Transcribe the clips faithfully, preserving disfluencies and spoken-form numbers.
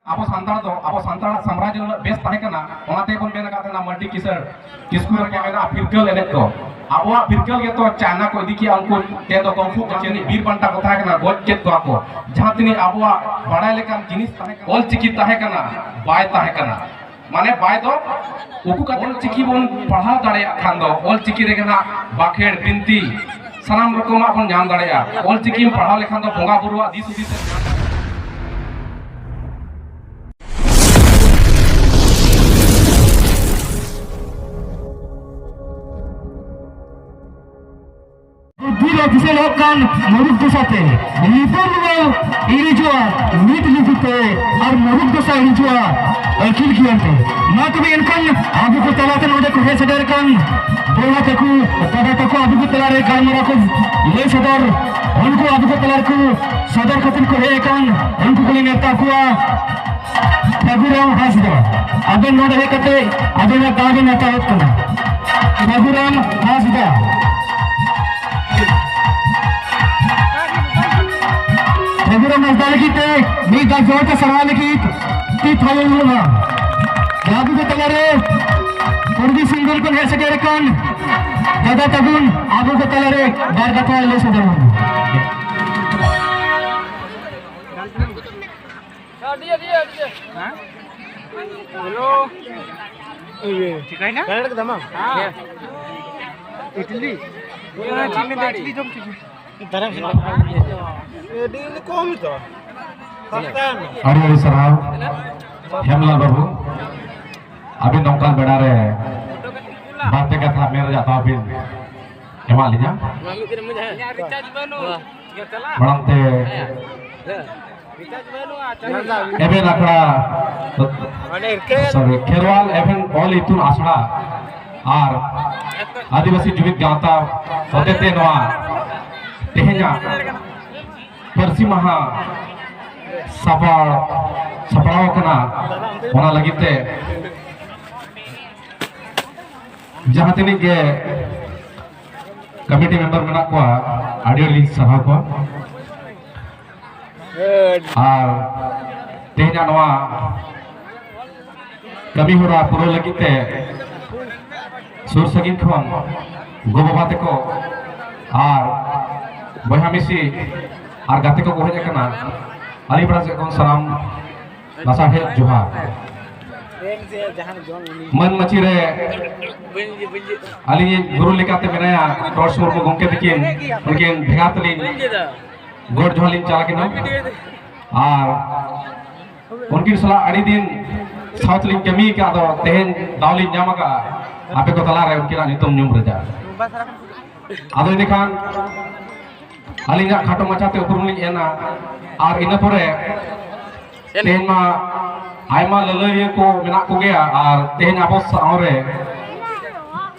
ᱟᱵᱚ ᱥᱟᱱᱛᱟᱲ ᱫᱚ, ᱟᱵᱚ ᱥᱟᱱᱛᱟᱲᱟᱜ ᱥᱟᱢᱨᱟᱡᱽ ᱩᱱᱟᱹᱜ ᱵᱮᱥ ᱛᱟᱦᱮᱸ ᱠᱟᱱᱟ, ᱚᱱᱟ ᱛᱮᱵᱚᱱ ᱢᱮᱱ ᱟᱠᱟᱫ ᱛᱟᱦᱮᱱᱟ ᱢᱟᱹᱞᱴᱤ ᱠᱤᱥᱟᱹᱬ᱾ ᱠᱤᱥᱠᱩ ᱨᱮ ᱢᱮᱱᱟᱜᱼᱟ ᱯᱷᱤᱨᱠᱟᱹᱞ ᱮᱱᱮᱡ ᱠᱚ᱾ ᱟᱵᱚᱣᱟᱜ ᱯᱷᱤᱨᱠᱟᱹᱞ ᱜᱮᱛᱚ ᱪᱟᱭᱱᱟ ᱠᱚ ᱤᱫᱤ ᱠᱮᱜᱼᱟ, ᱩᱱᱠᱩ ᱴᱷᱮᱱ ᱫᱚ ᱠᱚᱝ ᱯᱷᱩ ᱠᱚ ᱪᱮᱱᱤᱡ ᱵᱤᱨ ᱵᱟᱱᱴᱟ ᱠᱚ ᱛᱟᱦᱮᱸ ᱠᱟᱱᱟ, ᱜᱚᱡ ᱠᱮᱫ ᱠᱚᱣᱟ ᱠᱚ᱾ ᱡᱟᱦᱟᱸ ᱛᱤᱱᱟᱹᱜ ᱟᱵᱚᱣᱟᱜ ᱵᱟᱲᱟᱭ ᱞᱮᱠᱟᱱ ᱡᱤᱱᱤᱥ ᱛᱟᱦᱮᱸ ᱠᱟᱱᱟ, ᱚᱞ ᱪᱤᱠᱤ ᱛᱟᱦᱮᱸ ᱠᱟᱱᱟ, ᱵᱟᱭ ᱛᱟᱦᱮᱸ ᱠᱟᱱᱟ᱾ ᱢᱟᱱᱮ ᱵᱟᱭ ᱫᱚ ᱩᱠᱩ ᱠᱟᱛᱮ ᱚᱞ ᱪᱤᱠᱤ ᱵᱚᱱ ᱯᱟᱲᱦᱟᱣ ᱫᱟᱲᱮᱭᱟᱜ ᱠᱷᱟᱱ ᱫᱚ, ᱚᱞ ᱪᱤᱠᱤ ᱨᱮᱜᱮ ᱱᱟᱜ ᱵᱟᱠᱷᱮᱲ, ᱵᱤᱱᱛᱤ, ᱥᱟᱱᱟᱢ ᱨᱚᱠᱚᱢᱟᱜ ᱵᱚᱱ ᱧᱟᱢ ᱫᱟᱲᱮᱭᱟᱜᱼᱟ᱾ ᱚᱞ ᱪᱤᱠᱤᱢ ᱯᱟᱲᱦᱟᱣ ᱞᱮᱠᱷᱟᱱ ᱫᱚ ᱵᱚᱸᱜᱟ ᱵᱩᱨᱩᱣᱟᱜ ᱫᱤᱥ ᱦᱩᱫᱤᱥ ᱮᱢ ᱧᱟᱢ ᱫᱟᱲᱮᱭᱟᱜᱼᱟ᱾ ᱵᱩᱫᱽᱫᱷᱤ ᱨᱮ ᱫᱤᱥᱟᱹ ᱞᱮᱠᱷᱟᱱ ᱢᱩᱨᱩᱠ ᱫᱚᱥᱟ ᱛᱮ ᱧᱩᱛᱩᱢ ᱨᱮ ᱤᱬᱤᱡᱚᱜᱼᱟ ᱢᱤᱫ ᱞᱩᱜᱩ ᱛᱮ, ᱟᱨ ᱢᱩᱨᱩᱠ ᱫᱚᱥᱟ ᱤᱬᱤᱡᱚᱜᱼᱟ ᱟᱹᱠᱤᱞ ᱜᱮᱭᱟᱱ ᱛᱮ᱾ ᱢᱟ ᱛᱚᱵᱮ ᱮᱱᱠᱷᱟᱱ ᱟᱵᱚ ᱠᱚ ᱛᱟᱞᱟᱛᱮ ᱱᱚᱰᱮ ᱠᱚ ᱦᱮᱡ ᱥᱮᱴᱮᱨ ᱟᱠᱟᱱ ᱵᱚᱭᱦᱟ ᱛᱟᱠᱚ, ᱫᱟᱫᱟ ᱛᱟᱠᱚ ᱟᱵᱚ ᱠᱚ ᱛᱟᱞᱟᱨᱮ ᱜᱟᱞᱢᱟᱨᱟᱣ ᱠᱚ ᱞᱟᱹᱭ ᱥᱚᱫᱚᱨ, ᱩᱱᱠᱩ ᱟᱵᱚ ᱠᱚ ᱛᱟᱞᱟ ᱨᱮᱠᱚ ᱥᱚᱫᱚᱨ ᱠᱷᱟᱹᱛᱤᱨ ᱠᱚ ᱦᱮᱡ ᱟᱠᱟᱱ, ᱩᱱᱠᱩ ᱠᱚᱞᱮ ᱱᱮᱣᱛᱟ ᱠᱚᱣᱟ᱾ ᱯᱷᱟᱹᱜᱩᱨᱟᱢ ᱦᱟᱸᱥᱫᱟ, ᱟᱵᱮᱱ ᱱᱚᱰᱮ ᱦᱮᱡ ᱠᱟᱛᱮ ᱟᱵᱮᱱᱟᱜ ᱫᱟᱣ ᱵᱮᱱ ᱦᱟᱛᱟᱣᱮᱫ ᱠᱟᱱᱟ᱾ ᱯᱷᱟᱹᱜᱩᱨᱟᱢ ᱦᱟᱸᱥᱫᱟ, ᱯᱷᱟᱹᱜᱩᱨᱟᱢ ᱦᱟᱸᱥᱫᱟ ᱞᱟᱹᱜᱤᱫ ᱛᱮ ᱢᱤᱫ ᱫᱷᱟᱣ ᱡᱳᱨ ᱛᱮ ᱥᱟᱨᱦᱟᱣ ᱞᱟᱹᱜᱤᱫ ᱛᱤ ᱛᱷᱟᱭᱚ ᱦᱩᱭᱩᱜᱼᱟ᱾ ᱟᱵᱚ ᱠᱚ ᱛᱟᱞᱟᱨᱮ ᱯᱩᱨᱵᱤ ᱥᱤᱝᱵᱷᱩᱢ ᱠᱷᱚᱱ ᱦᱮᱡ ᱥᱮᱴᱮᱨ ᱟᱠᱟᱱ ᱫᱟᱫᱟ ᱛᱟᱵᱚᱱ ᱟᱵᱚ ᱠᱚ ᱛᱟᱞᱟᱨᱮ ᱵᱟᱨ ᱠᱟᱛᱷᱟ ᱞᱟᱹᱭ ᱥᱚᱫᱚᱨ ᱢᱟ᱾ ᱦᱮᱞᱳ᱾ ᱪᱤᱠᱟᱭᱱᱟ? ᱰᱟᱭᱨᱮᱠᱴ ᱫᱟᱢᱟ? ᱦᱮᱸ᱾ ᱤᱰᱞᱤ? ᱦᱮᱸ, ᱪᱮᱫ ᱢᱮᱱᱫᱟ? ᱤᱰᱞᱤ ᱡᱚᱢ ᱪᱚ᱾ ᱟᱹᱰᱤ ᱠᱚᱢ ᱛᱚ᱾ ᱟᱹᱰᱤ ᱟᱹᱰᱤ ᱥᱟᱨᱦᱟᱣ ᱦᱮᱢᱞᱟᱞ ᱵᱟᱹᱵᱩ, ᱟᱹᱵᱤᱱ ᱱᱚᱝᱠᱟᱱ ᱵᱮᱲᱟ ᱨᱮ ᱵᱟᱨ ᱯᱮ ᱠᱟᱛᱷᱟ ᱢᱮᱱ ᱨᱮᱭᱟᱜ ᱫᱟᱣ ᱵᱤᱱ ᱮᱢᱟᱜ ᱞᱤᱧᱟ᱾ ᱢᱟᱲᱟᱝ ᱛᱮ ᱮᱵᱷᱮᱱ ᱟᱠᱷᱲᱟ, ᱥᱚᱨᱤ, ᱠᱷᱮᱨᱣᱟᱞ ᱮᱵᱷᱮᱱ ᱚᱞ ᱤᱛᱩᱱ ᱟᱥᱲᱟ ᱟᱨ ᱟᱹᱫᱤᱵᱟᱹᱥᱤ ᱡᱩᱢᱤᱫ ᱜᱟᱶᱛᱟ ᱦᱚᱛᱮᱛᱮ ᱱᱚᱣᱟ ᱛᱮᱦᱮᱧᱟᱜ ᱯᱟᱹᱨᱥᱤ ᱢᱟᱦᱟ ᱥᱟᱯᱲᱟᱣ, ᱥᱟᱯᱲᱟᱣ ᱟᱠᱟᱱᱟ᱾ ᱚᱱᱟ ᱞᱟᱹᱜᱤᱫ ᱛᱮ ᱡᱟᱦᱟᱸ ᱛᱤᱱᱟᱹᱜ ᱜᱮ ᱠᱚᱢᱤᱴᱤ ᱢᱮᱢᱵᱟᱨ ᱢᱮᱱᱟᱜ ᱠᱚᱣᱟ, ᱟᱹᱰᱤ ᱟᱹᱰᱤ ᱞᱤᱧ ᱥᱟᱨᱦᱟᱣ ᱠᱚᱣᱟ᱾ ᱟᱨ ᱛᱮᱦᱮᱧᱟᱜ ᱱᱚᱣᱟ ᱠᱟᱹᱢᱤ ᱦᱚᱨᱟ ᱯᱩᱨᱟᱹᱣ ᱞᱟᱹᱜᱤᱫ ᱛᱮ ᱥᱩᱨ ᱥᱟᱺᱜᱤᱧ ᱠᱷᱚᱱ ᱜᱚ ᱵᱟᱵᱟ ᱛᱟᱠᱚ ᱟᱨ ᱵᱚᱭᱦᱟ ᱢᱤᱥᱤ ᱟᱨ ᱜᱟᱛᱮ ᱠᱚᱠᱚ ᱦᱮᱡ ᱟᱠᱟᱱᱟ᱾ ᱟᱹᱞᱤᱧ ᱯᱟᱦᱴᱟ ᱥᱮᱫ ᱠᱷᱚᱱ ᱥᱟᱱᱟᱢ ᱞᱟᱥᱟᱲᱦᱮᱫ ᱡᱚᱦᱟᱨ᱾ ᱢᱟᱹᱱ ᱢᱟᱹᱪᱤ ᱨᱮ ᱟᱹᱞᱤᱧ ᱜᱩᱨᱩ ᱞᱮᱠᱟᱛᱮ ᱢᱮᱱᱟᱭᱟ ᱴᱚᱨᱪ ᱢᱩᱨᱢᱩ ᱜᱚᱢᱠᱮ ᱛᱟᱹᱠᱤᱱ, ᱩᱱᱠᱤᱱ ᱵᱷᱮᱜᱟᱨ ᱛᱮᱞᱤᱧ ᱜᱚᱰ ᱡᱚᱦᱟᱨ ᱞᱤᱧ ᱪᱟᱞ ᱟᱹᱠᱤᱱᱟ᱾ ᱟᱨ ᱩᱱᱠᱤᱱ ᱥᱟᱞᱟᱜ ᱟᱹᱰᱤ ᱫᱤᱱ ᱥᱟᱶ ᱛᱮᱞᱤᱧ ᱠᱟᱹᱢᱤ ᱟᱠᱟᱫ, ᱟᱫᱚ ᱛᱮᱦᱮᱧ ᱫᱟᱣ ᱞᱤᱧ ᱧᱟᱢ ᱟᱠᱟᱫᱼᱟ ᱟᱯᱮ ᱠᱚ ᱛᱟᱞᱟᱨᱮ ᱩᱱᱠᱤᱱᱟᱜ ᱧᱩᱛᱩᱢ ᱧᱩᱢ ᱨᱮᱭᱟᱜ᱾ ᱟᱫᱚ ᱤᱱᱟᱹᱠᱷᱟᱱ ᱟᱹᱞᱤᱧᱟᱜ ᱠᱷᱟᱴᱚ ᱢᱟᱪᱷᱟᱛᱮ ᱩᱯᱨᱩᱢ ᱞᱤᱧ ᱮᱱᱟ᱾ ᱟᱨ ᱤᱱᱟᱹ ᱯᱚᱨᱮ ᱛᱮᱦᱮᱧ ᱢᱟ ᱟᱭᱢᱟ ᱞᱟᱹᱞᱟᱹᱭᱤᱭᱟᱹ ᱠᱚ ᱢᱮᱱᱟᱜ ᱠᱚᱜᱮᱭᱟ, ᱟᱨ ᱛᱮᱦᱮᱧ ᱟᱵᱚ ᱥᱟᱶᱨᱮ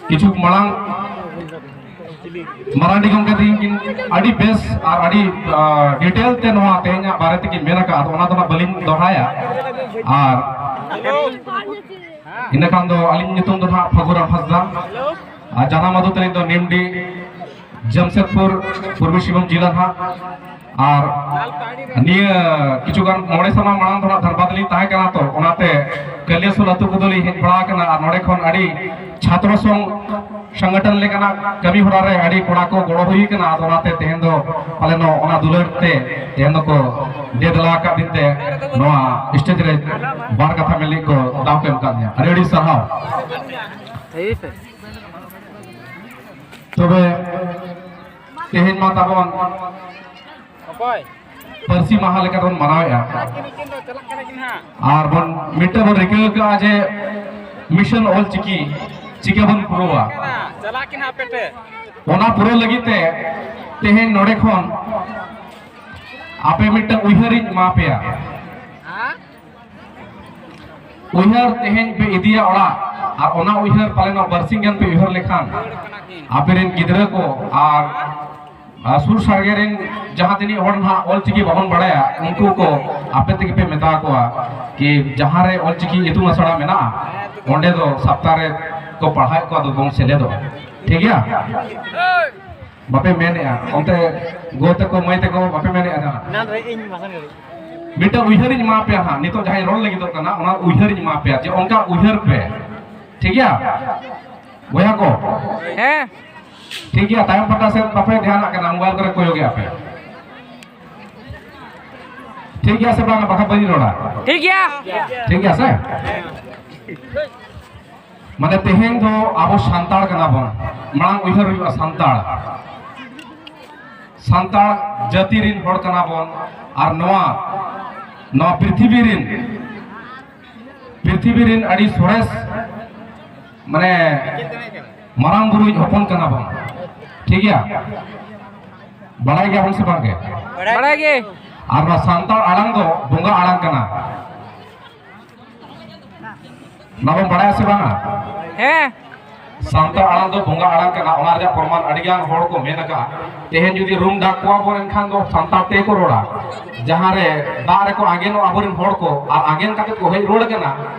ᱠᱤᱪᱷᱩ ᱢᱟᱲᱟᱝ ᱢᱟᱨᱟᱱᱰᱤ ᱜᱚᱢᱠᱮ ᱛᱤᱠᱤᱱ ᱟᱹᱰᱤ ᱵᱮᱥ ᱟᱨ ᱟᱹᱰᱤ, ᱟ, ᱰᱤᱴᱮᱞ ᱛᱮ ᱱᱚᱣᱟ ᱛᱮᱦᱮᱧᱟᱜ ᱵᱟᱨᱮ ᱛᱮᱠᱤᱱ ᱢᱮᱱ ᱟᱠᱟᱫ, ᱚᱱᱟ ᱫᱚ ᱱᱟᱜ ᱵᱟᱹᱞᱤᱧ ᱫᱚᱦᱲᱟᱭᱟ᱾ ᱟᱨ ᱤᱱᱟᱹ ᱠᱷᱟᱱ ᱫᱚ ᱟᱹᱞᱤᱧ ᱧᱩᱛᱩᱢ ᱫᱚ ᱱᱟᱜ ᱯᱷᱟᱹᱜᱩᱨᱟᱢ ᱦᱟᱸᱥᱫᱟ, ᱟᱨ ᱡᱟᱱᱟᱢ ᱟᱹᱛᱩ ᱛᱟᱹᱞᱤᱧ ᱫᱚ ᱱᱤᱢᱰᱤ, ᱡᱟᱢᱥᱮᱫᱽᱯᱩᱨ, ᱯᱩᱨᱵᱤ ᱥᱤᱝᱵᱷᱩᱢ ᱡᱮᱞᱟ ᱱᱟᱜ᱾ ᱟᱨ ᱱᱤᱭᱟᱹ ᱠᱤᱪᱷᱩ ᱜᱟᱱ ᱢᱚᱬᱮ ᱥᱮᱨᱢᱟ ᱢᱟᱲᱟᱝ ᱫᱚ ᱱᱟᱜ ᱫᱷᱟᱱᱵᱟᱫᱽ ᱞᱤᱧ ᱛᱟᱦᱮᱸ ᱠᱟᱱᱟ, ᱛᱚ ᱚᱱᱟᱛᱮ ᱠᱟᱹᱞᱤᱭᱟᱹᱥᱳᱞ ᱟᱹᱛᱩ ᱠᱚᱫᱚ ᱞᱤᱧ ᱦᱮᱡ ᱵᱟᱲᱟ ᱟᱠᱟᱱᱟ᱾ ᱟᱨ ᱱᱚᱰᱮ ᱠᱷᱚᱱ ᱟᱹᱰᱤ ᱪᱷᱟᱛᱨᱚ ᱥᱚᱝ ᱥᱚᱝᱜᱚᱴᱷᱚᱱ ᱞᱮᱠᱟᱱᱟᱜ ᱠᱟᱹᱢᱤ ᱦᱚᱨᱟ ᱨᱮ ᱟᱹᱰᱤ ᱠᱚᱲᱟ ᱠᱚ ᱜᱚᱲᱚ ᱦᱩᱭ ᱠᱟᱱᱟ᱾ ᱟᱫᱚ ᱚᱱᱟᱛᱮ ᱛᱮᱦᱮᱧ ᱫᱚ ᱯᱟᱞᱮ ᱱᱚ-, ᱚᱱᱟ ᱫᱩᱞᱟᱹᱲ ᱛᱮ ᱛᱮᱦᱮᱧ ᱫᱚᱠᱚ ᱫᱮ ᱫᱮᱞᱟ ᱟᱠᱟᱫ ᱫᱤᱱ ᱛᱮ ᱱᱚᱣᱟ ᱥᱴᱮᱡ ᱨᱮ ᱵᱟᱨ ᱠᱟᱛᱷᱟ ᱢᱮᱱ ᱞᱟᱹᱜᱤᱫ ᱠᱚ ᱫᱟᱣ ᱠᱚ ᱮᱢ ᱟᱠᱟᱫ ᱞᱤᱧᱟ᱾ ᱟᱹᱰᱤ ᱟᱹᱰᱤ ᱥᱟᱨᱦᱟᱣ᱾ ᱛᱚᱵᱮ ᱛᱮᱦᱮᱧ ᱢᱟ ᱛᱟᱵᱚᱱ ᱚᱠᱚᱭ? ᱯᱟᱹᱨᱥᱤ ᱢᱟᱦᱟ ᱞᱮᱠᱟ ᱵᱚᱱ ᱢᱟᱱᱟᱣᱮᱫᱼᱟ᱾ ᱪᱟᱞᱟᱜ ᱠᱤᱱ, ᱩᱱᱠᱤᱱ ᱫᱚ ᱪᱟᱞᱟᱜ ᱠᱟᱱᱟ ᱠᱤᱱ ᱦᱟᱸᱜ᱾ ᱟᱨ ᱵᱚᱱ ᱢᱤᱫᱴᱟᱝ ᱵᱚᱱ ᱨᱤᱠᱟᱹ ᱟᱠᱟᱫᱼᱟ ᱡᱮ ᱢᱤᱥᱚᱱ ᱚᱞ ᱪᱤᱠᱤ ᱪᱤᱠᱟᱹ ᱵᱚᱱ ᱯᱩᱨᱟᱹᱣᱟ᱾ ᱪᱟᱞᱟᱜ ᱠᱤᱱ ᱦᱟᱸᱜ ᱟᱯᱮ ᱴᱷᱮᱱ᱾ ᱚᱱᱟ ᱯᱩᱨᱟᱹᱣ ᱞᱟᱹᱜᱤᱫ ᱛᱮ ᱛᱮᱦᱮᱧ ᱱᱚᱰᱮ ᱠᱷᱚᱱ ᱟᱯᱮ ᱢᱤᱫᱴᱟᱝ ᱩᱭᱦᱟᱹᱨᱤᱧ ᱮᱢᱟ ᱯᱮᱭᱟ᱾ ᱦᱮᱸ? ᱩᱭᱦᱟᱹᱨ ᱛᱮᱦᱮᱧ ᱯᱮ ᱤᱫᱤᱭᱟ ᱚᱲᱟᱜ, ᱟᱨ ᱚᱱᱟ ᱩᱭᱦᱟᱹᱨ ᱯᱟᱞᱮᱱᱚᱜ ᱵᱟᱨᱥᱤᱧ ᱜᱟᱱ ᱯᱮ ᱩᱭᱦᱟᱹᱨ ᱞᱮᱠᱷᱟᱱ ᱟᱯᱮ ᱨᱮᱱ ᱜᱤᱫᱽᱨᱟᱹ ᱠᱚ ᱟᱨ, ᱟᱨ ᱥᱩᱨ ᱥᱟᱰᱜᱮ ᱨᱮᱱ ᱡᱟᱦᱟᱸ ᱛᱤᱱᱟᱹᱜ ᱦᱚᱲ ᱱᱟᱦᱟᱜ ᱚᱞ ᱪᱤᱠᱤ ᱵᱟᱵᱚᱱ ᱵᱟᱲᱟᱭᱟ, ᱩᱱᱠᱩ ᱠᱚ ᱟᱯᱮ ᱛᱮᱜᱮ ᱯᱮ ᱢᱮᱛᱟ ᱠᱚᱣᱟ ᱠᱤ ᱡᱟᱦᱟᱸ ᱨᱮ ᱚᱞ ᱪᱤᱠᱤ ᱤᱛᱩᱱ ᱟᱥᱲᱟ ᱢᱮᱱᱟᱜᱼᱟ, ᱚᱸᱰᱮ ᱫᱚ ᱥᱟᱯᱛᱟ ᱨᱮ ᱠᱚ ᱯᱟᱲᱦᱟᱣᱮᱫ ᱠᱚᱣᱟ, ᱟᱫᱚ ᱵᱚᱱ ᱥᱮᱞᱮᱫᱚᱜᱼᱟ᱾ ᱴᱷᱤᱠ ᱜᱮᱭᱟ? ᱵᱟᱯᱮ ᱢᱮᱱᱮᱫᱼᱟ? ᱚᱱᱛᱮ ᱜᱚ ᱛᱟᱠᱚ, ᱢᱟᱹᱭ ᱛᱟᱠᱚ ᱵᱟᱯᱮ ᱢᱮᱱᱮᱫᱼᱟ ᱡᱟᱦᱟᱱᱟᱜ? ᱮᱱᱟᱱ ᱨᱮ ᱤᱧ ᱢᱟᱥᱟᱝ ᱜᱷᱟᱹᱲᱤᱡ᱾ ᱢᱤᱫᱴᱟᱝ ᱩᱭᱦᱟᱹᱨᱤᱧ ᱮᱢᱟ ᱯᱮᱭᱟ ᱦᱟᱸᱜ, ᱱᱤᱛᱚᱜ ᱡᱟᱦᱟᱸᱧ ᱨᱚᱲ ᱞᱟᱹᱜᱤᱫᱚᱜ ᱠᱟᱱᱟ, ᱚᱱᱟ ᱩᱭᱦᱟᱹᱨᱤᱧ ᱮᱢᱟ ᱯᱮᱭᱟ ᱡᱮ ᱚᱱᱠᱟ ᱩᱭᱦᱟᱹᱨ ᱯᱮ, ᱴᱷᱤᱠ ᱜᱮᱭᱟ? ᱦᱮᱸ᱾ ᱴᱷᱤᱠ ᱜᱮᱭᱟ, ᱛᱟᱭᱚᱢ ᱯᱟᱦᱴᱟ ᱥᱮᱫ ᱵᱟᱯᱮ ᱫᱷᱮᱭᱟᱱᱟᱜ ᱠᱟᱱᱟ, ᱢᱳᱵᱟᱭᱤᱞ ᱠᱚᱨᱮ ᱠᱚᱭᱚᱜᱮᱜᱼᱟ ᱯᱮ, ᱴᱷᱤᱠ ᱜᱮᱭᱟ ᱥᱮ ᱵᱟᱝ? ᱵᱟᱠᱷᱟᱱ ᱵᱟᱹᱧ ᱨᱚᱲᱟ᱾ ᱴᱷᱤᱠ ᱜᱮᱭᱟ᱾ ᱴᱷᱤᱠ ᱜᱮᱭᱟ ᱥᱮ? ᱢᱟᱱᱮ ᱛᱮᱦᱮᱧ ᱫᱚ ᱟᱵᱚ ᱥᱟᱱᱛᱟᱲ ᱠᱟᱱᱟ ᱵᱚᱱ, ᱢᱟᱲᱟᱝ ᱩᱭᱦᱟᱹᱨ ᱦᱩᱭᱩᱜᱼᱟ ᱥᱟᱱᱛᱟᱲ, ᱥᱟᱱᱛᱟᱲ ᱡᱟᱹᱛᱤ ᱨᱤᱱ ᱦᱚᱲ ᱠᱟᱱᱟ ᱵᱚᱱ᱾ ᱟᱨ ᱱᱚᱣᱟ, ᱱᱚᱣᱟ ᱯᱨᱤᱛᱷᱤᱵᱤ ᱨᱤᱱ, ᱯᱨᱤᱛᱷᱤᱵᱤ ᱨᱤᱱ ᱟᱹᱰᱤ ᱥᱚᱨᱮᱥ, ᱢᱟᱱᱮ ᱢᱟᱨᱟᱝ ᱵᱩᱨᱩᱭᱤᱡ ᱦᱚᱯᱚᱱ ᱠᱟᱱᱟ ᱵᱚᱱ, ᱴᱷᱤᱠ ᱜᱮᱭᱟ? ᱵᱟᱲᱟᱭ ᱜᱮᱭᱟ ᱵᱚᱱ ᱥᱮ ᱵᱟᱝ ᱜᱮ? ᱵᱟᱲᱟᱭ ᱜᱮ᱾ ᱟᱨ ᱱᱚᱣᱟ ᱥᱟᱱᱛᱟᱲ ᱟᱲᱟᱝ ᱫᱚ ᱵᱚᱸᱜᱟ ᱟᱲᱟᱝ ᱠᱟᱱᱟ᱾ ᱚᱱᱟ ᱵᱚᱱ ᱵᱟᱲᱟᱭᱟ ᱥᱮ ᱵᱟᱝᱟ? ᱦᱮᱸ᱾ ᱥᱟᱱᱛᱟᱲ ᱟᱲᱟᱝ ᱫᱚ ᱵᱚᱸᱜᱟ ᱟᱲᱟᱝ ᱠᱟᱱᱟ᱾ ᱚᱱᱟ ᱨᱮᱭᱟᱜ ᱯᱨᱚᱢᱟᱱ ᱟᱹᱰᱤ ᱜᱟᱱ ᱦᱚᱲ ᱠᱚ ᱢᱮᱱ ᱟᱠᱟᱫᱼᱟ᱾ ᱛᱮᱦᱮᱧ ᱡᱩᱫᱤ ᱨᱩᱢ ᱰᱟᱠ ᱠᱚᱣᱟ ᱵᱚᱱ, ᱮᱱᱠᱷᱟᱱ ᱫᱚ ᱥᱟᱱᱛᱟᱲ ᱛᱮᱜᱮ ᱠᱚ ᱨᱚᱲᱟ᱾ ᱡᱟᱦᱟᱸ ᱨᱮ ᱫᱟᱜ ᱨᱮᱠᱚ ᱟᱸᱜᱮᱱᱚᱜᱼᱟ ᱟᱵᱚᱨᱮᱱ ᱦᱚᱲ ᱠᱚ, ᱟᱨ ᱟᱸᱜᱮᱱ ᱠᱟᱛᱮ ᱠᱚ ᱦᱮᱡ ᱨᱩᱣᱟᱹᱲ ᱠᱟᱱᱟ,